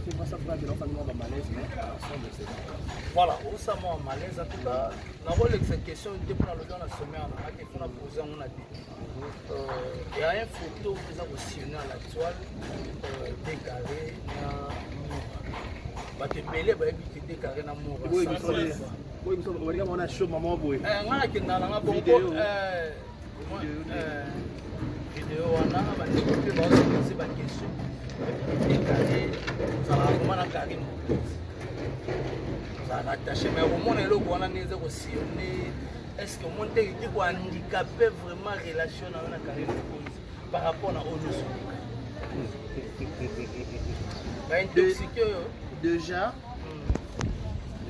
fait moi ça fera que l'enfant mwa bamalaise, mais ensemble c'est bon. Voilà, osala mwa malaise. En tout cas, nakolekisa question te mpona lobi wana sommaire nangaki mpona pose yango na début. Ya un photo eza kosillonner à la toile, Décarré na Moura. Bato ebele bayebi ke Décarré na Moura. Boye biso balika mwana show mama boye. Nga nakendaka nanga bongo video wana, bandeko mpe baosepose baquestion. Décarré ozalaka vraiment na Karine Mokonzi, ozalaka attaché, mais komona eloko wana ndenge eza kosillonner, est ce que omoni te eki kohandicaper vraiment relation na yo na Karine Mokonzi par rapport na oyo nyonso baintoxiquer oyo? Déjà,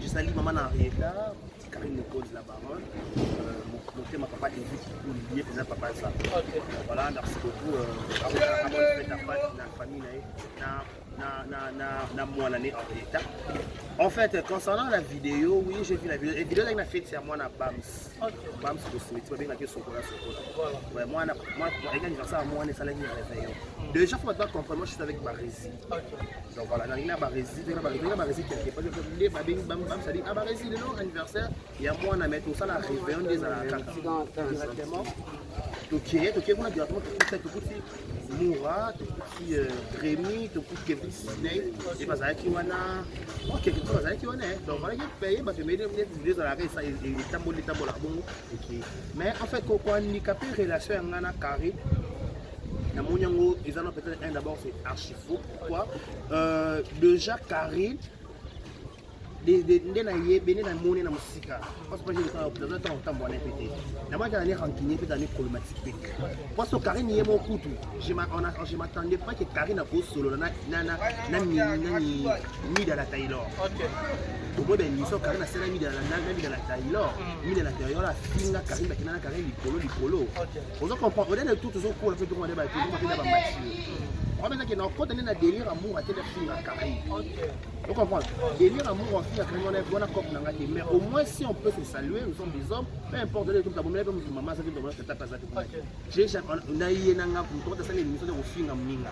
je salue maman Henrietta, Karine Mokonzi la baronne, motema papa David Olivier mpenza papa aza. Voilà, merci beaucoup. Fête na famille na ye na mwana ne Henrietta. En fait, concernant la vidéo, oui, j'ai vu la vidéo. Et vidéo ezalaki na fête ya mwana Bams. Bams Cosmétique, babengaki Sokola Sokola. Ouais, mwana avec anniversaire ya mwana, esalaki réveillon. Déjà, faut bato comprendre, moi je suis avec Barési. Donc voilà, nalingi na Barési, na Barési quelque part nde babengi Bams, adi ah Barési, lelo anniversaire ya mwana, mais tosala réveillon nde ezalaka kaka directement. Tokeye kuna directement, tokuti Moura, tokuti Rémi, tokuti Kevin Sidney e bazalaki wana, quelque chose bazalaki wana. Donc valaki paye bato ebele, neti video ezalaka etamboli etambolaka bongo eke. Mais en fait, kohandicapé relation ya nga na Carré, namoni yango eza na peut-être un, d'abord c'est archi faux. Pourquoi? Déjà Carré nde nayebi, nde namoni na mosika, parce que naza ntango otambola mpe te, namonaki nani rancunier mpe tani problématique mpe te, parce que Karine ye moko kutu, je m'attendais pas que Karine akosolola na nani, Mida la Taylor. Omoi baémission Karine asala Mida na Taylor, Mida na Taylor afinga Karine, bakenda na Karine likolo likolo. Ozo comprendre, odene tout tozokola mpe tokoma nde bato mpe na bamathieu wamezaki na okota nde na délire amour ate afinga Karine. Vous comprenez? Délire amour afinga Karine wana, wana cope na nga te. Mais au moins si on peut se saluer, nous sommes des hommes, peu importe les trucs, bomela mpe mutu mama azaki, tata mpe azaki. Na ye na nga moto asala émission te kofinga moninga.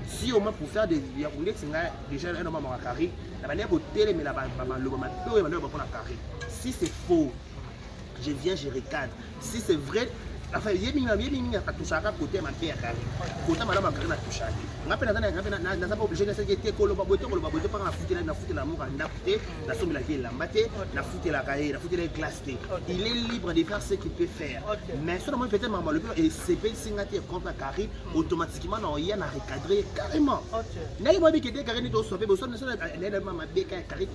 Si au moins pour faire des ya kondeti nga déjà un homme amaka Karine na bandeki kotelemela baloba mabe oyo bandeki bapona Karine. Si c'est faux, je viens, je recadre. Si c'est vrai, enfin ye mingi, ye mingi atouchaka côté mabe ya Karine, côté malamu ya Karine atouchaka te. Nga mpe naza mpe obligé nasaki te koloba boye te, koloba boye te mpaka nafutela, nafutela amour ya ndako te, nasombelaki elamba te, nafutelaka ye, nafutela ye classe te. Il est libre de faire ce qu'il peut faire. Mais so namoni peut-être makambo alobi esepelisi nga te contre Karine, automatiquement na oya na recadre carrément. Ndenge boyebi ke Décarré nde tosope boso mabeka ya Karine,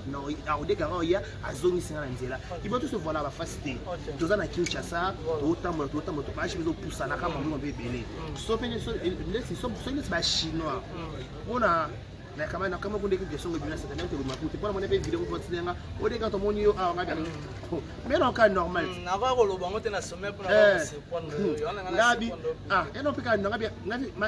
aodekaka oya azongisi nga na nzela ibo toso. Voilà, bafasi te, toza na Kinshasa, totambola, totambola, bashi ezopusanaka mambo mpe ebele. So mpe neti bachinois mpona nakama kundeki question ngo ebima sata ndenge toloma te mpona mona mpe video moko batinanga odeka tomoni yo awa nga mais non, ka normal. Nakoya koloba yango te na sommet mpona Ngabi ah eno mpe kaka ngabi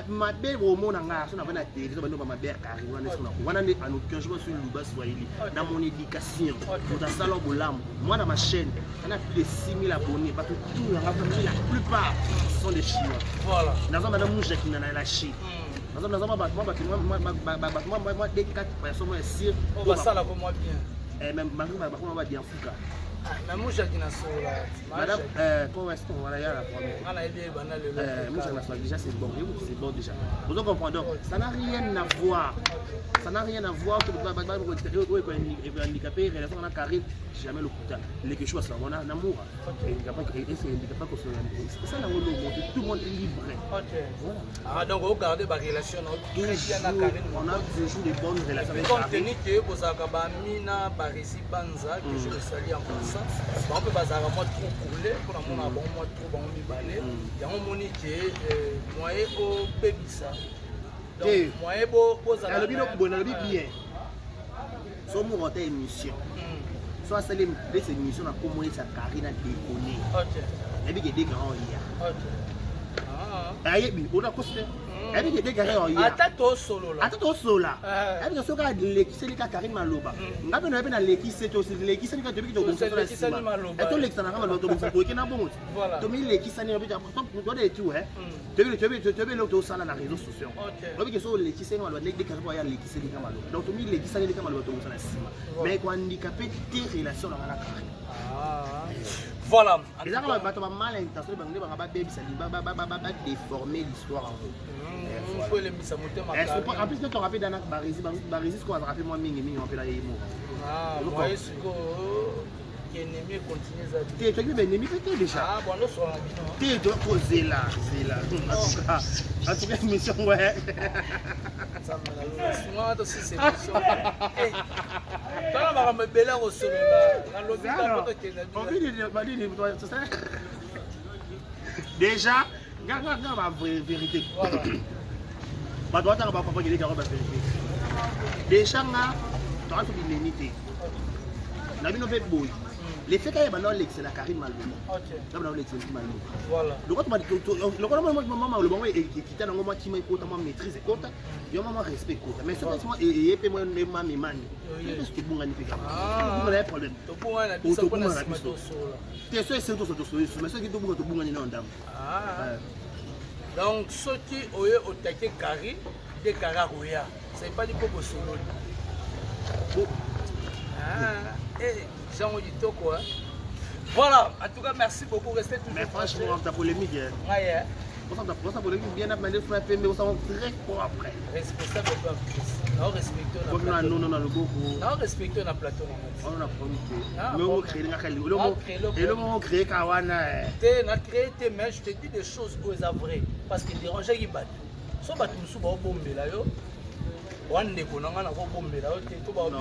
mabe omona nga so nava na télé so bando mabe ya Karine wana sona wana nde en aucun jour sur luba swahili na mon éducation. Moto asala bolamu moi na ma chaîne ana plus de 6000 abonnés, bato tout yanga, la plupart sont des Chinois. Naza bana mujaki na la Chine, naza mwa bato bato mwa deux quatre personnes mwa sûr. Basalaka mwa bien. Même bakoma badianfuka. Mais mujaki na sola. Madame, comment est-ce qu'on va y aller? La première Mujaki na sola, déjà c'est bon, c'est bon déjà. Vous comprenez? Donc ça n'a rien à voir. Ça n'a rien à voir que handicapé relation na Karine, jamais le kuta. Les quelque chose ça on a amour. Handicapé et c'est handicapé ko ça na tout le monde est libre. Voilà. Ah donc vous gardez ba relation na Karine? On a toujours des bonnes relations avec Karine. Compte tenu que bozalaka ba mina Barisi Banza que je le salue en passant. Bango mpe bazalaka mwa trop coulé mpona mona bango mwa trop, bango mibale yango moni ke moyen obebisa moyen bozala. Boye nalobi bien, so moko ata émission so asali neti émission na kombo neti ya Karine, adekone, nayebi ke dekaka oya ayebi onakosi te. Ayebi ke Dekare oya. Ata tosolola. Ata tosolola. Ayebi ke soki alekiseli ka Karine maloba. Nga mpe nayebi nalekisi tolekisani kaka toyebi tobongisa na nsima. Tolekisanaka maloba tobongisa toyeke na bongo. Tomilekisani toda etu toyebi toyebi eloko tosala na réseaux sociaux. Oyebi ke soki olekiseli maloba ndenge Dekare oya alekiseli ka maloba. Donc tomilekisani ka maloba tobongisa na nsima. Mais koandika mpe te relation na nga na Karine. Voilà. Eza kaka bato ba mal intentionné bango nde banga babebisa badéforme l'histoire yango. Faut elembisa motema. En plus toka mpe dana baresi baresi sikoyo azalaka mpe mwa mingi mingi mpe na ye moko. Moye sikoyo ennemi econtinue eza te, toki mpe baennemi mpe te déjà. Bando osola na bino. Te, tokozela zela. En tout cas émission ngo Sunga tosisa émission, tala makambo ebele ya kosolola, nalobi tokenda. Déjà nga ba vérité, bato batanga bapapa keleki yango, ba vérité. Déjà nga toka so binemi te na bino mpe boye. Le fait kaya banda olekisela Karine maloba, nga banda olekisela maloba lokola mama maloba ngo ekita nango, mwa kima ekota, mwa maîtrise ekota, yo mwa respect ekota. Mais soki mwa eye mpe mwa memani mpe tobungani mpe kaka tobungana ya problème. Tobungani na biso mpona nsima tosolola. Te, so esili toso tosolo, mais soki tobunga, tobungani na ndambo. Donc soki oye otake Kari nde Kari akoya, ça pas dit mpo bosololi jango kitoko. Voilà, en tout cas merci beaucoup, restez toujours. Mais franchement ta polémique. Ouais. Osa polémique bien na frère pembe, osa très propre. Responsable peu en plus. Nao respecte na plateau. Non non, na loboko. Nao respecte na plateau na. Ono na problème te. Mais o créer nga kali. Elo mo créer ka wana. Te, na créer te, mais je te dis des choses oyo eza vrai parce que dérangeaki bato. So bato mosusu baobombela yo wana, ndeko na nga, nakobombela yo te to baobi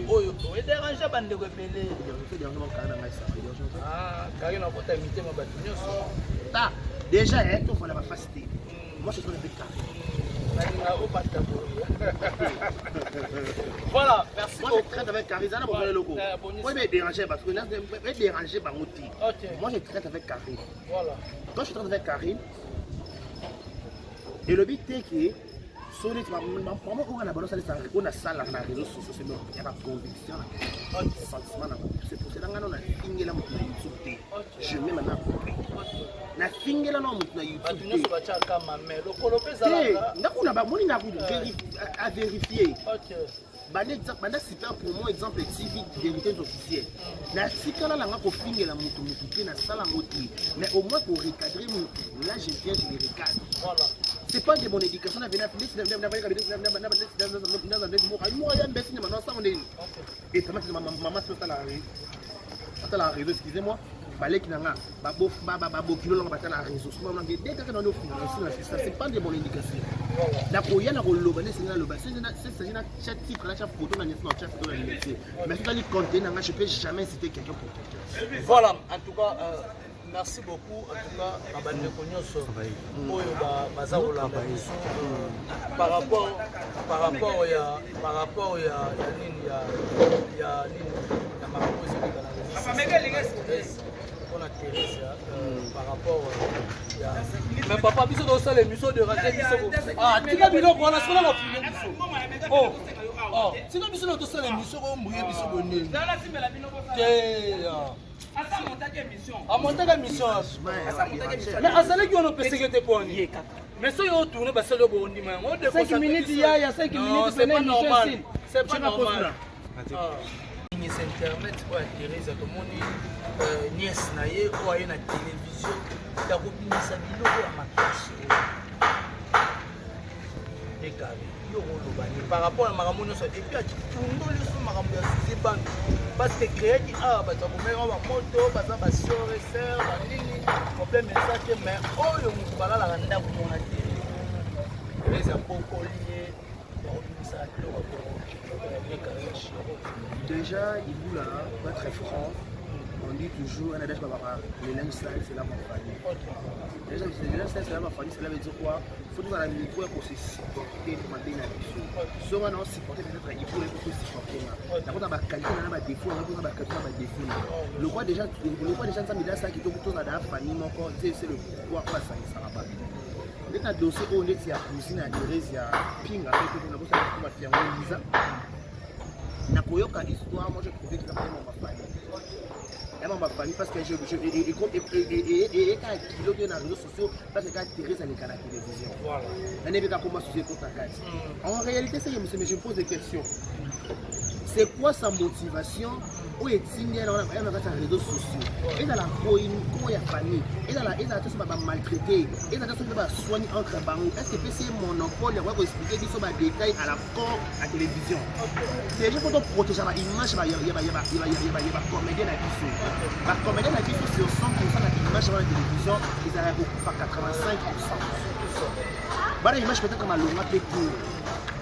oyo edérange bandeko ebele. Kari nakota mitema bato nyonso. Ta déjà tovola bafasi te. Moi, je suis avec Carré. Nalinga obata boye. Voilà, merci. Moi, je traite avec Carré. Zana bokole loko moi be déranger parce que be déranger bango te. Moi, je traite avec Carré. Quand je traite avec Carré, elobi te ke so neti mama oyo na bano osalisa oyo nasalaka na réseau sociaux, c'est ya baconviction, sentiment na. C'est pour cela nga no nafingela moto na YouTube te. Je mets ma coupe, nafingela na moto na YouTube te. Ndako na bamoni na à vérifier banda super pour moi exemple TV Vérités Officielles. Natikala nanga kofingela moto motu te, nasala yango te, mais au moins korecadrer motu, là je viens, je le recadre. C'est pas de mon éducation. Na vena ya mbesi nyama nasango ndeni et mama atala réseau, excusez-moi, baleki na nga babokilo nanga batala réseau dès kaka nani ofunga, c'est pas de mon éducation. Nakoya na koloba nde esengi naloba, s'agit na tia titre, na tia photo na na tia photo na métier, mais soki contenu na nga, je peux jamais citer quelqu'un pour quelqu'un. Voilà, en tout cas merci beaucoup. En tout cas na bandeko nyonso oyo baza kolanda biso par rapport ya nini ya nini ya makambo ezoleka na mpona Thérèse, par rapport ya, mais papa, biso tosala émission, dérange biso. Tika biloko wana, soki na fuye biso, oh, tika biso na tosala émission, kombuye biso boneni te. Amontaka émission, mais azalaki wana, opesaki te poni, mais soki otourne, basali oyo bondima yango. 5 minutes yaya, 5 minutes. C'est pas normal, c'est pas normal. Ngisa internet oyo ya Thérèse, tomoni nièce na ye oyo aye na télévision ya kobimisa biloko ya makasi oyo ekare. Yo koloba ni par rapport na makambo nyonso, et puis atundoli so makambo ya suzi bantu, parce que créaki awa bato ya komeka bamoto baza basœur et sœur banini, problème eza te, mais oyo moto balalaka ndako mona te, Thérèse abokoli ye, bakobimisaka biloko ya bongo. Déjà, Iboula, pour être très franc, on dit toujours un adage, papa, le linge sale, c'est la ma famille. Déjà, le linge sale, c'est la ma famille, cela veut dire quoi? Il faut nous avoir un micro pour se supporter, pour maintenir la biso. Si on a supporté, peut-être il faut se supporter. D'accord, on a qualité, on a défaut, on a qualité, on a défaut. Le roi déjà, le roi déjà, ça me dit ça qui est autour de la famille, encore, c'est le pourquoi, quoi, ça, ça va pas. Ndeti na dossier oyo ndeti ya cousine ya Therese ya Pinga mpe mpe na kosala kuma fiango Liza. Na koyoka histoire, moi je trouvais que ça ma famille. Ya ma famille parce que je et et kilo te na réseaux sociaux parce que quand Therese aleka na télévision. Voilà. Nani beka koma sujet contre kati. En réalité, c'est que monsieur, mais je me pose des questions. C'est quoi sa motivation oyo etindi ye na kati ya réseaux sociaux? Ezala koyini ya famille, ezala te so bamaltraité, ezala te so mpe baswani entre bango, est ce que epesi ye monopole ya koya koexpliquer biso badétail à la corps à télévision? Déjà, faut toprotéger baimage ya bacomédien na biso. Bacomédien na biso, sur 100 na image wana télévision, ezalaka kokufa 85. Bana image peut-être malonga mpe te,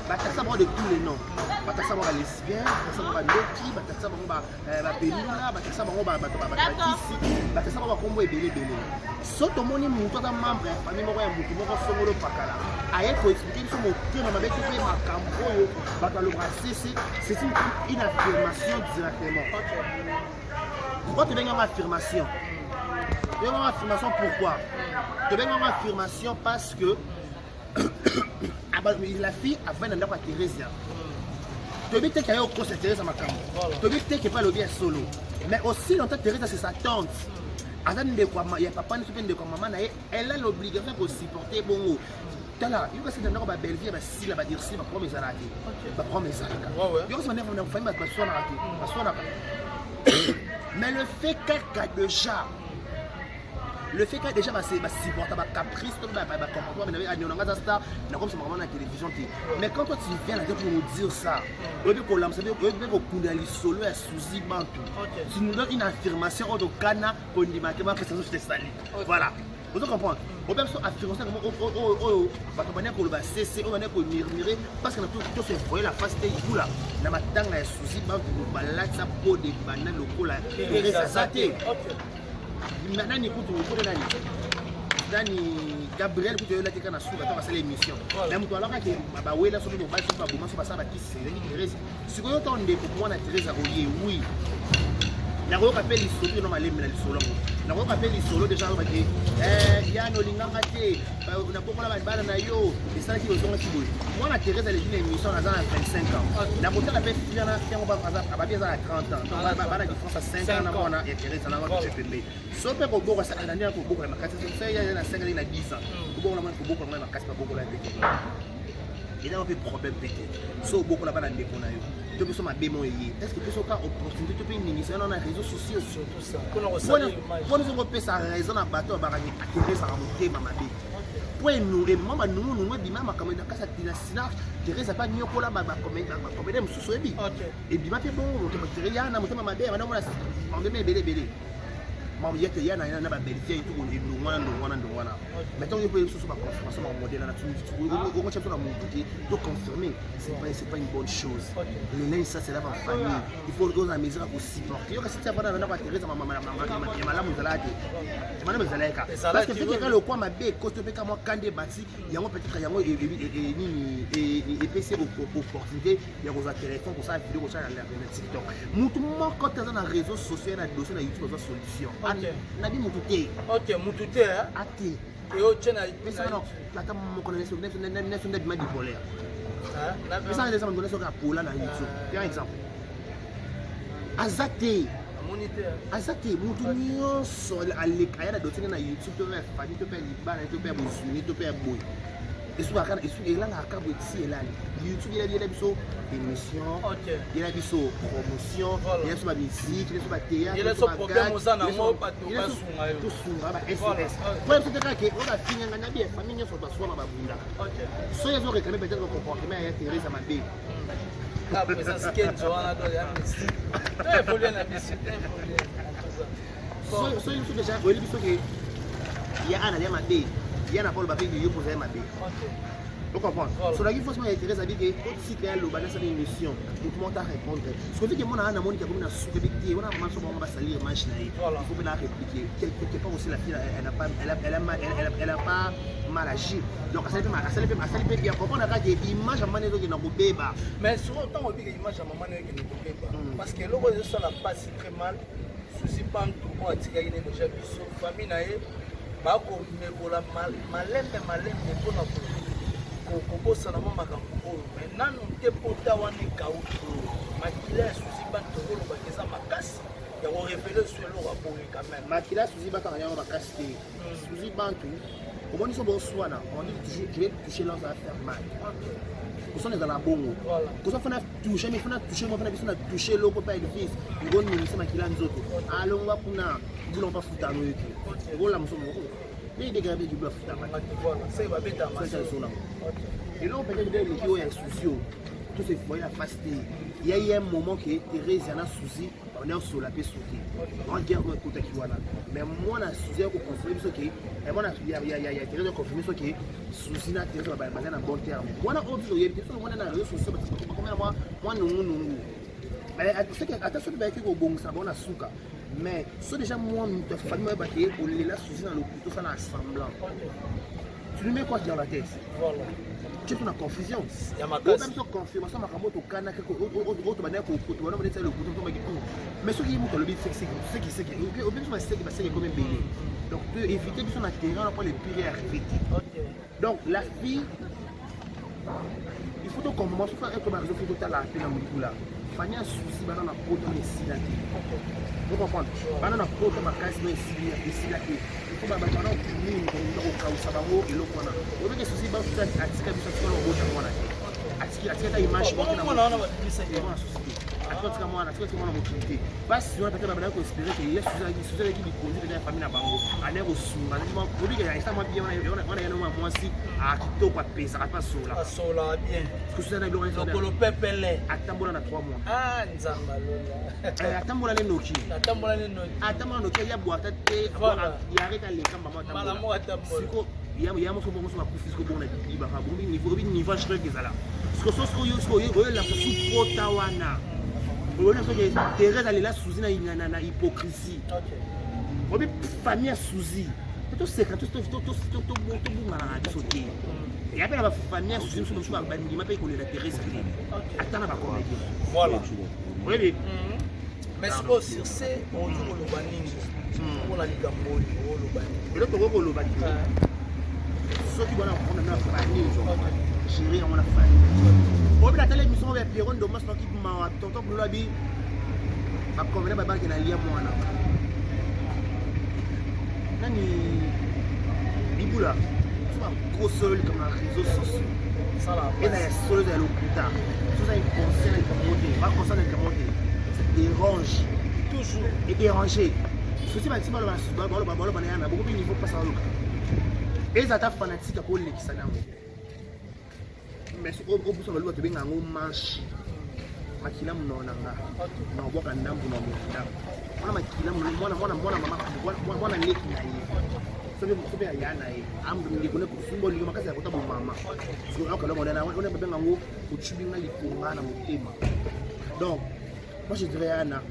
batakisa bango de tous les noms, batakisa bango balesbien, batakisa bango bandoki, batakisa bango bapelula, batakisa bango bato bakisi, batakisa bango bakombo ebele ebele. So tomoni motu aza membre ya famille moko ya motu moko songolo pakala, aye koexpliquer biso motema mabe te mpe makambo oyo bato alobaka sese, c'est une affirmation directement. Pourquoi tobengi yango affirmation? Tobengi yango affirmation pourquoi? Tobengi yango affirmation parce que la fille avandi na ndako ya Thérésia. Toyebi te ke aye okosa Thérésia makambo, toyebi te ke mpe alobi ya solo, mais aussi longtemps Thérésia, c'est sa tante, aza ndeko ya papa nyonso mpe ndeko ya mama na ye, elle a l'obligation ya kosupporter bongo. Tala, yoka sita ndako babelvie, basila badirsi, baproblème ezalaka te, baproblème ezalaka. Yoka sima ndeko famille, bato baswanaka te, baswanaka, mais le fait kaka déjà, le fait que déjà basupporta bacaprice to bacomportement, anionanga aza star, nakomisa makambo na télévision te. Mais quand toi tu viens là pour nous dire ça, oyebi kolamisa, oyebi mpe kokunda lisolo ya Suzi Bantu, tu nous donnes une affirmation oyo tokana kondima te. Bapesa nyonso te sali, voilà, ozo comprendre? Obe biso affirmation oyo bato bandaki koloba sese, oyo bandaki komurmure, parce que na tose voye la face te ibula na matanga ya Suzi Bantu, balatisa po de bana lokola Therese aza te. Nani kutu kutu, nani nani, Gabriel kutu oyelaki kaka na suka to basala émission, mais moto alakaki bawela soki mobali, soki baboma, so basala bakisi, ezalaki Therese. Sikoyo to ndeko mwana Therese oye, oui, nakoyoka mpe lisolo no malembe na lisolo yango, nakoyoka mpe lisolo déjà alobaki yani olinganga te, nabokola bana na yo, esalaki ozongaki boye. Mwana Therese aleki na émission, aza na 25 ans. Nakotala mpe fiana fiango, ababi aza na 30 ans, donc bana différence ya 5 ans na mwana ya Therese ananga touche pembe. So mpe kobokola nani, kobokola makasi, so ya na 5 aleki na 10 ans, kobokola mwana, kobokola mwana makasi, babokola mpe te, eza mpe problème mpe te. So obokola bana ndeko na yo to biso mabe mo eye, est ce que biso ka opportunité to mpe ningisa yo na réseaux sociaux mpona soki opesa raison na bato babakaki Therese motema mabe po mwa banungunungu ebima, makambo na kasi na sina Therese apa nyokola bacomédien mosusu, oyebi, ebima mpe bongo ya na motema mabe, banda omona mandeme ebele ebele yete ya na babelfie etu ndongwana ndongwana ndongwana. Mais ntango yo mpe lisusu baconfirmation bamodele na okotia biso na motu te, to confirmer, c'est pas une bonne chose. Le linge ça, c'est la famille, il faut oza mesure ya kosupporter. Yo kasi tia vana na ndako ya Therese, ya malamu ezalaka te, ya malamu ezalaka, parce que soki eka lokwa mabe ekosi mpe ka mwa kande ebati yango, peut-être yango nini epesi opportunité ya kozwa téléphone, kosala video, kosala na TikTok. Mutu moko te aza na réseau social na dossier na YouTube aza solution nabi mutu te. Ok, mutu te. Ate. Eotie na pesaka ata moko na neso nde abima bipolaire, pesaka nde eza soki apola na YouTube par exemple, aza te. Amoni te. Aza te. Mutu nyonso aleka aya na dossier na YouTube, to mpe ya famille, to mpe ya libala, to mpe ya bozwini, to mpe ya boye, esukaka elalaka kaka boye ti elali YouTube. Yela biso émission, yela biso promotion, yela biso bamusique, yela biso bathéâtre. Yela biso problème oza nango, bato basunga yo. Tosunga ba SOS po biso te kaka ke oyo bafinganga na bia famille nyonso baswana, babundaka. Soki ezoréclame peut-être comportement ya Therese mabe. La présence Kenzo wana do ya mystique. To évoluer na biso, to évoluer. Soki biso déjà oyebi biso ke ya ana ya mabe, ya na Paul babengi yo poza ya mabe, ocomprendre? Solaki forcément ya Thérèse abi ke otika ya loba, nasala émission, motu moko ta répondre. Soki ke mona namoni ke akomi na suka bi te wana, mama so bango basalir image na ye, il faut mpe na répliquer quelque part aussi. La fille, elle n'a pas elle a, elle a, elle a, elle a pas mal agi, donc asali mpe, asali mpe, asali mpe bien comprendre kaka ke image ya mama ezokenda kobeba. Mais souvent ntango obika image ya mama ezokende kobeba, parce que eloko ezosala mpasi très mal, Susi Bantu oyo atikaki ne déjà biso, famille na ye. Bakomekola malembe malembe mpona kobosana mwa makambo oyo, mais nanu te pota wana ekauki. Makila ya Suzi Bantu, tokolobaka eza makasi ya korévéler so eloko ya boye quand même. Makila ya Suzi bakanga yango makasi te. Suzi Bantu, omoni so boswana, on dit toujours: je vais toucher là, ça va faire mal. Koswana ezala bongo. Kosa fana touche, mais fana touche mo fana biso na touche eloko mpe Elvis ekoningisa makila nzoto alongwa kuna bula mpa futano yo te ekola moso moko ndenge mpe libula futama. Voilà, se babeta masolo eloko peut-être nde eleki oyo ya Suzi oyo to se voye la face te. Il y a eu un moment que Thérèse na Suzi on osola mpe soki en guerre oyo ekotaki wana, mais mwana Suzi akoconfirme biso ke mwana ya Thérèse aconfirme biso ke Suzi na Thérèse baza na bon terme. Wana oyo biso oyebi te, biso mwana na réseau sociaux bakomela mwa nungunungu, ata soki bayaki kobongisa bango na suka. Mais so déjà mwa moto ya famille oyebaka ye kolela Suzi na lokuto, osala semblant, tu lui mets quoi dans la tête? Voilà. Tu es na confusion. Ya makasi. Biso confirmation makambo tokanaki oyo tobandaki kotobana neti lokuto tomaki. Mais soki ye moto alobi seki seki, obi biso baseki baseki ekomi ebele. Donc to éviter biso na terrain mpo le pire est arrivé te. Donc la fille, il faut tocomprendre soki ekoma réseau, faut totala mpe na mobula fani ya Suzi bana na poto na esila te. Ocomprendre, bana na poto makasi na esila te. Il faut bato wana mingi kokausa bango eloko wana. Obeke Suzi basusi atika biso, atika na obota mwana te, atika ata image. Mwana wana babimisa. Mwana Suzi te, atika mwana, atika mwana mokili te. Basi wana peut-être babandaki koespérer ke ye Suzi alaki likonzi peut-être ya famille na bango, andaki kosunga. Obike esa mwa bien wana yana mwa mwasi akitoko, apesaka mpe asola. Asola bien. Suzi ana biloko. Lokolo pepele. Atambola na 3 mois. Ah, Nzambe alola. Atambola ne noki. Atambola ne noki. Atambola noki, ya bwata te, yareka leka mama. Mbala moko atambola. Siko ya moso bongo so bakufi siko bongo na libaka bongo niveau obi niveau shrek ezala siko so sikoyo sikoyo oyelaka su pota wana oyona soki Thérèse alela Suzi na hypocrisie. Obi famille ya Suzi toseka, tobunganaka na biso te. Eya mpe na bafamille ya Suzi mosusu mosusu bandima mpe kolela Thérèse te, ata na bacomédien. Voilà. Oyebi. Mais sikoyo sur ce, okoki koloba nini mpona likambo oyo? Oloba nini? Eloko tokoki koloba te, soki bona komona na famille, gérer yango na famille. Oyebi, natala émission moko ya Pierrot Ndomas noki mawa, tonton Bruno abi bacomédien babaki na lia mwana nani libula so bakosolo likambo na réseau sociaux eza ya solo, eza ya lokuta. So eza inconscient na likambo te, baconscient na likambo te, ça dérange. Toujours. Edéranger soki batisi baloba baloba na yana bokomi niveau mpasa baloka eza ata fanatique akolekisa nango. Mais obusa baluba tobenga yango manche makila monoko na nga na obwaka ndambu na ndambu wana makila mwana mwana mwana mama mwana leki na ye soki aya na ye ndeko ne bolingo makasi ya kota bomama wana babenga yango otubinga likonga na motema. Donc moi je dirais yana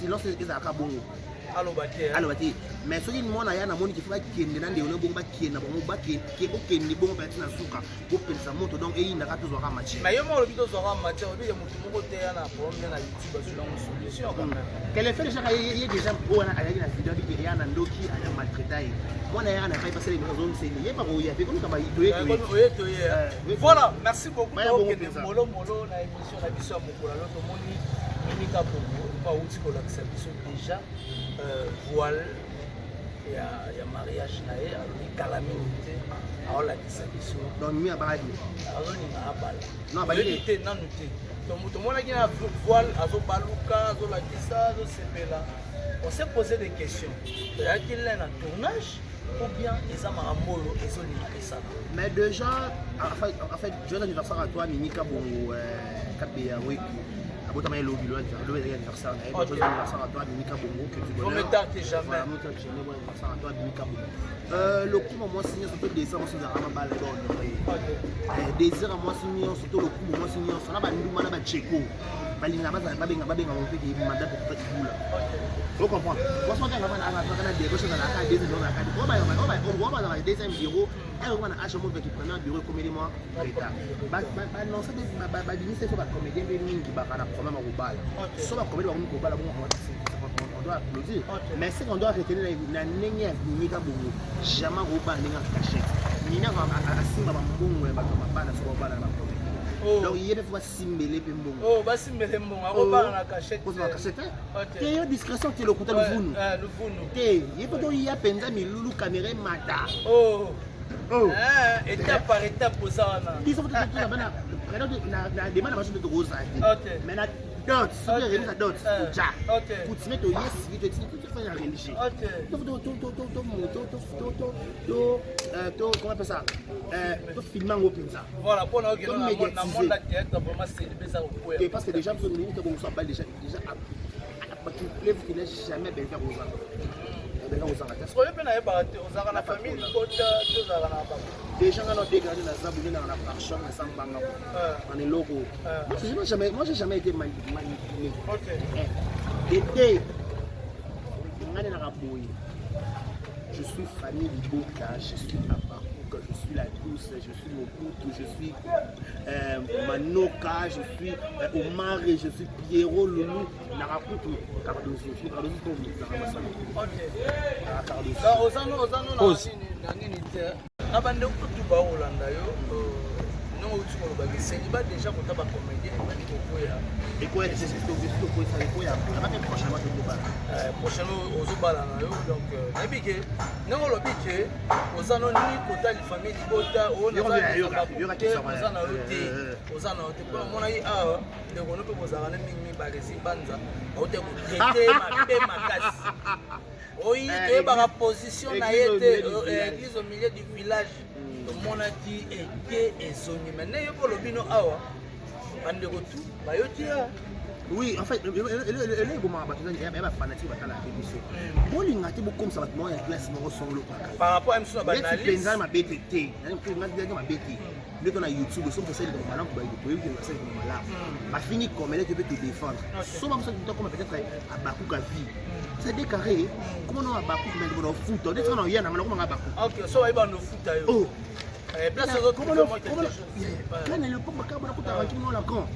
silence ezalaka bongo. Aloba te. Aloba te, mais soki mwana ya namoni kifo bakende na ndeko bongo, bakende na bango, bokende bongo mpe na suka bopelisa moto. Donc eyindaka, tozwaka matière. Mais yo moko olobi tozwaka matière, olobi ya motu moko te ya na problème na YouTube azwilango solution quand même. Qu'elle fait déjà ye déjà oyo wana ayaki na video abiki ya na ndoki aya maltraita ye mwana ya na fai basala ezongiseni ye bakoya pe koluka toye toye. Voilà, merci beaucoup. Tokende molo molo na émission na biso ya mokolo. Alo tomoni Minika Bongo mpo awuti kolakisa biso déjà voile ya mariage na ye. Alobi kala mingi te aolakisa biso. Donc mi abali. Azolinga abala te nanu te. Tomonaki na voile azobaluka, azolakisa, azosepela. On s'est posé des questions: toyaki le na tournage ou bien eza makambo oyo ezolinga esala? Mais déjà en fait joyeux anniversaire à toi, Mimika Bongo Kabeya Weku. Abotama elobi lobi ezalaki anniversaire na ye. Joyeux anniversaire à toi, Mimika Bongo, que du bonheur. Faut tard que jamais. Voilà, tard que jamais. Bon anniversaire à toi, Mimika Bongo. Lokumu mwasi nyonso to désir mwasi ezalaka mabala ehonore désir ya mwasi nyonso to lokumu mwasi nyonso na banduma na bacheko. Balingaka bazala babenga babenga bango mpe ke mandat peut ibula. O comprendre? Mwasi moko anga anga anga na débauche na ka deuxième bureau na ka o ba o ba o ba na deuxième bureau elle okoma na âge moko ki premier bureau ekomeli mwa retard. Ba ba ba annonce ba ba ba binise so ba comédien mpe mingi baka na problème ya kobala. So ba comédien bakomi kobala bongo, on doit applaudir. Mais ce qu'on doit retenir na ndenge ya Nini Kabongo, jamais akobala ndenge ya cachette. Nini asimba bambongo ya bato ya mabala so babala na bacomédien. Donc ye mpe fo basimbele mpe mbongo. Oh, basimbele mbongo, akobala na cachette. Kozala cachette te, yo discrétion te, lokuta, luvunu. Luvunu. Te, ye mpo toya mpenza milulu, caméra emata. Oh. Étape par étape oza wana. Biso bana na demande na baso nde tokozala te, mais na dot, soki remise ya dot, toja coutume, toyesiki, toetiki toute ya religieux, to comment appelle ça, tofilme yango mpenza. Voilà, mpona okende na monde ya théâtre, vraiment célibé eza kokwea. Te, parce que déjà biso mingi tobongoso abali déjà déjà bato pleuve qu'il n'est jamais belva kozanga, belva kozanga te. Oyo mpe nayebaka te, ozalaka na famille libota te, ozalaka na bango? Déjà nga na dégrade na zabu nde nanga na parchon na sambanga en eloko. Moi, j'ai jamais été manipulé. Ete nga nde naka boye, je suis famille Liboka, je suis Abakuka, je suis la douce, je suis Mobutu, je suis Manoka, je suis Omar, je suis Pierrot Loulou, Nakakutu, Cardozo. Cardozo, Cardozo. Ozano na nini te na bandeko kutu baolanda yo ndenge outi kolobaki célibat déjà kota bacomédien ebandi kokwea. Ekoya, ekoya mpe prochainement tokobala. Prochainement ozobala na yo. Donc nayebi ke ndenge olobi ke oza no ni kota famille libota, oza na yo te, oza na yo te. Mpo namonaki awa ndeko no mpe bozalaka na mingi mibale ezi banza baute kotraiter mabe makasi oyi, toyebaka position na ye te, église au milieu du village. Tomonaki eke ezongi me nde yo mpo olobi no awa bandeko tu bayoki ya. Oui, en fait, ele ebomaka bato ya bafanatique batalaka mpe biso. Bolinga te bokomisa bato moko ya classe moko songolo kaka. Par rapport à miso na neti mpenza mabe te te, mabe te nde to na YouTube. Soki tosali likambo malamu, toyebi ke basali likambo malamu, bafingi comédien te mpe todéfendre. So bamosa tokoma peut-être abakuka vie, c'est des carré comment no abakuka mais bona ofuta nde tika na oya nanga nakomanga abakuka. Ok, so bayeba nofuta yo. Oh. Place Kana le pomba kaka bona kutaka kino na camp.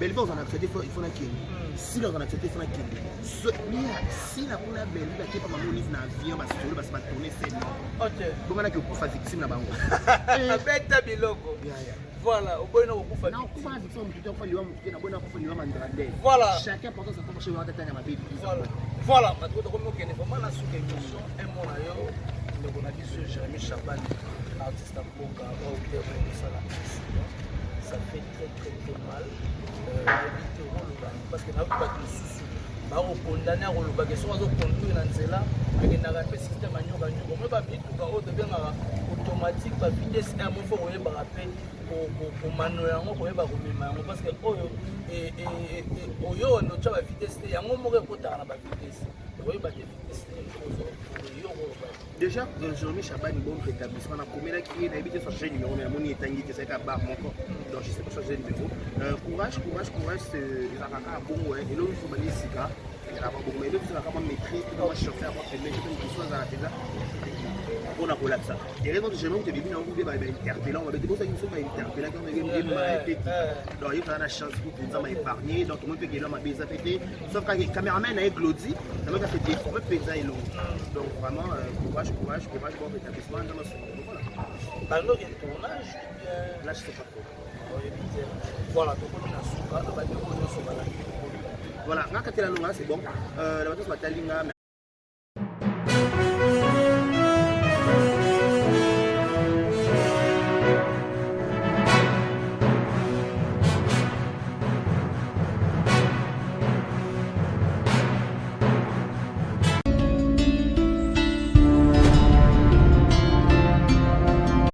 Bellevue ozala na accepté, il faut nakende. Sila ozala na accepté, il faut nakende. Mia sila kuna Bellevue bakepa bango livre na avion, basolo basi batourne scène. Bonga naki okufa victime na bango. Beta biloko. Voilà, oboyi na kokufa. Na okufa na victime motu te, okufa liwa motu te, naboyi na okufa liwa mandrade. Voilà. Chacun porte sa propre chemin, tatanya mabe. Voilà, bato tokomi okende vraiment na suka émission. Un mot na yo, ndeko na biso Jérémi Chaban, artiste ya mboka oyo kosala accident, ça fait très très très mal. Nayebi te okoloba parce que nayoki bato mosusu bakokondane akolobaka soki azoconduire na nzela, akendaka mpe système ya nyoka nyoka moi bamituka oyo tobengaka automatique, bavitesse r mo fo koyebaka mpe komano yango, koyeba komema yango, parce que oyo oyo wanda otya bavitesse te, yango moko ekotaka na bavitesse, okoyeba te vitesse nini yo koloba. Déjà, Jérémy Chabani, bon rétablissement. Nakomelaki ye, nayebi te changer numéro, mais namoni etangi te, ezalaki bar moko, donc je sais pas changer numéro. Courage, courage, courage, ezalaka kaka bongo. Eloko mosusu bandi sika ezalaka bongo, mais eloko ezalaka mwa maîtrise mpe mwa chauffeur mwa pembeni mpe mosusu azala mpenza mpona kolakisa erreur. Jérémy kutu ebibi nango mpe bainterpellant babete bosaki biso, bainterpellaki ete donc ye kozala na chance kutu Nzambe épargné. Donc tomoni mpe kelo mabe eza mpe te, sauf kaka cameraman na ye Glodi namoni kaka déformé mpenza elongi. Donc vraiment, courage, courage, courage, bon rétablissement, Nzambe asunga. Voilà. Pendant que tournage ou bien? Là, je sais pas trop. Oyebi te. Voilà, tokomi na suka na bandeko nyonso balandi. Voilà, nga katela nonga, c'est bon. Na bato nyonso batali nga.